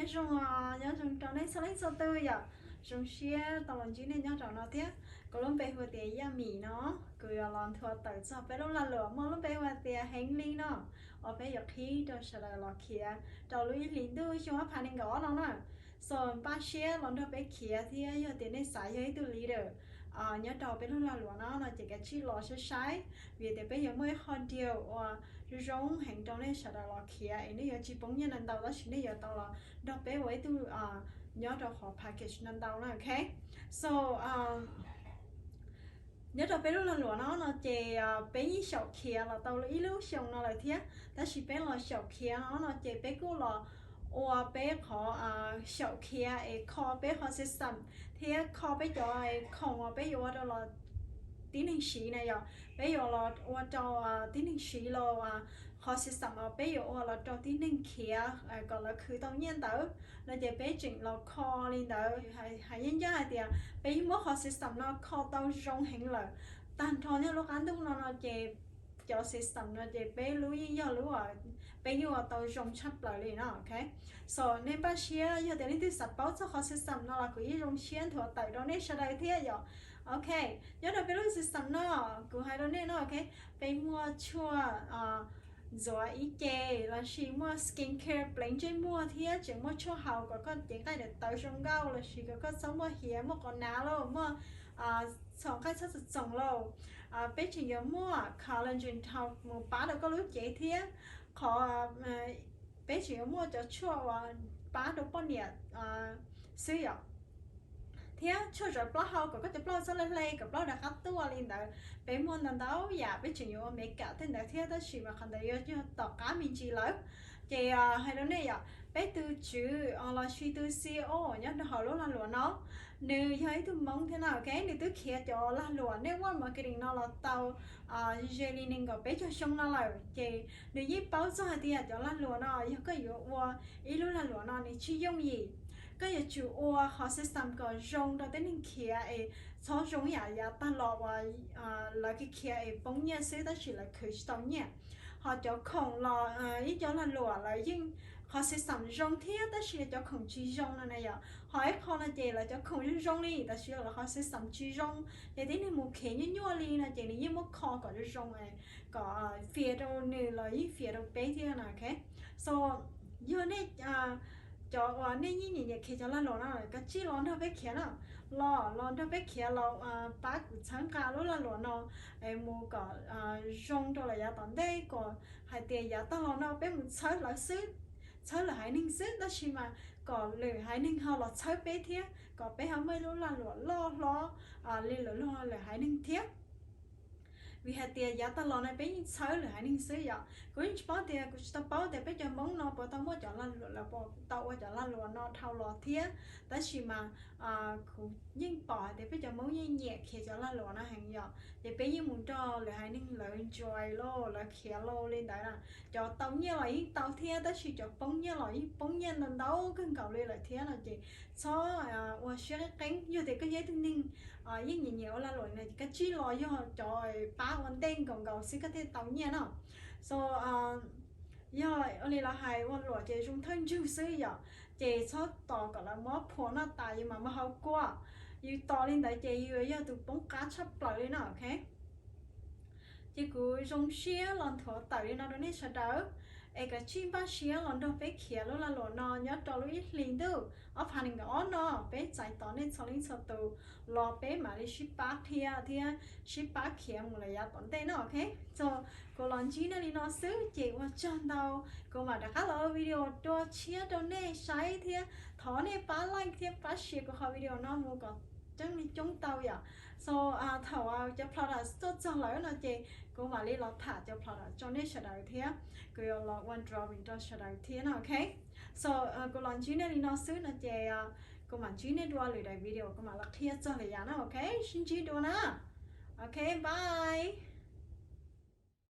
Zoo, nyob zoo rau nej txhua leej txhua tus yom. Zoo siab tau los ntsib nej nyob rau no thiab. Kuv lub npe hu tias Yaj Mim no, kuv yuav los nthuav tawm txog peb lub lag luam muaj lub npe hu tias Heev Li no, uas peb yuav qhib rau sawv daws los khiav rau lub ib hlis ntuj xyoo ob phav nees nkaum ob no na. So npaj siab los nrog peb khiav thiab, yog tias nej xav yog ib tug leader nyob rau peb lub lag luam no no ces kav tsij los saib saib, vim tias peb yuav muaj ib qho deal uas zoo zoo heev rau nej sawv daws los khiav es nej yuav tsis poob nyiaj ntau ntau, tab sis nej yuav tau los nrog peb ua ib tug nyob rau qhov package ntau ntau na, ok. So nyob rau peb lub lag luam no no ces peb yeej xyaum khiav los tau ib lub xyoo no lawm thiab, tab sis peb los xyaum khiav no no ces peb kuj los ua peb qhov xyaum khiav es kho peb qhov system thiab kho peb cov khoom uas peb yuav ua rau los tib neeg siv na yom. Peb yuav los ua rau tib neeg siv los qhov system uas peb yuav ua los rau tib neeg khiav kom lawv khwv tau nyiaj ntawd no ces peb tseem los kho li ntawd. Hais ncaj ncaj hais tias peb yeej muab qhov system no kho tau zoo heev lawm. Tag nrho nyob lub qab ntuj no no ces cov system no ces peb lub yeej yog lub peb yeej ua tau zoo tshaj plaws li no, ok. So nej npaj siab, yog tias leej twg xav paub txog qhov system no los kuv yeej zoo siab nthuav tawm rau nej sawv daws thiab yom. Ok, nyob rau peb lub system no, kuv hais rau nej no, ok, peb muaj tshuaj ntxuav ib ce lossis muaj skin care pleev ntsej muag thiab tseem muaj tshuaj haus kom koj cev nqaij daim tawv zoo nkauj lossis kom koj txhob muaj hiav, muaj quas nav lauj, muaj txhaum nqaij txhob txoom txoom lauj. Peb tseem yuav muaj collagen tau mus pab rau koj lub cev thiab qhov peb tseem yuav muaj cov tshuaj uas pab rau poj niam xwb yom, thiab tshuaj zawv plaub hau kom koj cov plaub hau txhob hle hle kom plaub rov qab tuaj li ntawd. Peb muaj ntau ntau yam, peb tseem yuav ua makeup tej ntawd thiab, tab sis mas qhov ntawd yuav yog tom qab me ntsis lawm. Ces hais rau nej yom, peb tus tswv lossis tus C E O nyob rau hauv lub lag luam no, nws yog ib tug Hmoob thiab no, ok, nws twb khiav cov lag luam network marketing no los tau ze li nees nkaum peb caug xyoo no lawm, ces nws yeej paub txog hais tias cov lag luam no yog koj yuav ua ib lub lag luam no nws tsis yooj yim. Koj yuav tsum ua qhov system kom zoo rau tej neeg khiav es txhob zoo yam yav tag los uas lawv khiav khiav es poob nyiaj xwb tab sis lawv khwv tsis tau nyiaj. Ho cov khoom los ib co lag luam lawv yeej qhov system zoo thiab tab sis lawv cov khoom tsis zoo no na yom. Ho ib qho no ces lawv cov khoom zoo zoo li tab sis lawv qhov system tsis zoo, ces tib neeg mus khiav nyuaj nyuaj li no ces nws yeej muab kho kom zoo zoo kom fias rau nws los yeej fias rau peb thiab no, ok. So yog nej cov uas nej yeej nyiam nyiam khiav cov lag luam no, kav tsij los nrog peb khiav na. Los los nrog peb khiav los pab kuv txhawb nqa lub lag luam no mus kom zoo rau lawm yav tom ntej, kom hais tias yav tag los no peb mus txhawb lawv xwb, txhawb lwm haiv neeg xwb, tab sis mas kom lwm haiv neeg ho los txhawb peb thiab, kom peb ho muaj ib lub lag luam loj hlob li lwm, lwm haiv neeg thiab. Vim hais tias yav tag los no peb yeej txhawb lwm haiv neeg xwb yom. Kuv yeej tsis paub tias, kuv tsis tau paub tias peb cov Hmoob no puas tau muaj cov lag luam, lawv puas tau ua cov lag luam no dhau los thiab, tab sis mas kuv yeej pom hais tias peb cov Hmoob yeej nyiam khiav cov lag luam no heev yom, ces peb yeej mus nrog lwm haiv neeg lawv enjoy lauj, lawv khiav lauj li ntawd na. Cov tau nyiaj los yeej tau thiab, tab sis cov poob nyiaj los yeej poob nyiaj ntau ntau kawg nkaus li lawm thiab no ces txhob ua siab qeeb qeeb. Yog tias koj yog ib tug neeg yeej nyiam nyiam ua lag luam no ces koj tsij los yog cov pab ua ntej nkaus nkaus xwb koj thiaj tau nyiaj no. So yog ua li lawv hais ua luam ces zoo thawj ntsug xwb yom, ces txhob tos kom lawv muab phua noj tas yus mam mus hau kua. Yus tos li ntawd ces yus yuav yog tus poob qab tshaj plaws li no, ok. Ces kuv zoo siab los nthuav tawm li no rau nej sawv daws, es kav tsij npaj siab los nrog peb khiav lub lag luam no nyob rau lub ib hlis ntuj ob phav nees nkaum ob no, peb txais tos nej txhua leej txhua tus los peb mam li sib pab qhia thiab sib pab khiav mus lawm yav tom ntej no, ok. So kuv los ntsib nej li no xwb ces ua tsaug ntau, kuv mam rov qab los ua video dua tshiab rau nej saib thiab thov nej pab like thiab pab share kuv qhov video no mus kom coob li coob tau yom. So thaum cov product tuaj txog lawm no ces kuv mam li los tham cov product rau nej sawv daws thiab kuv yuav los ua drawing rau sawv daws thiab no, ok. So kuv los ntsib nej li no xwb no ces kuv mam ntsib nej dua lwm daim video kuv mam los qhia txog lwm yam na, ok. Sib ntsib dua na. Ok, bye.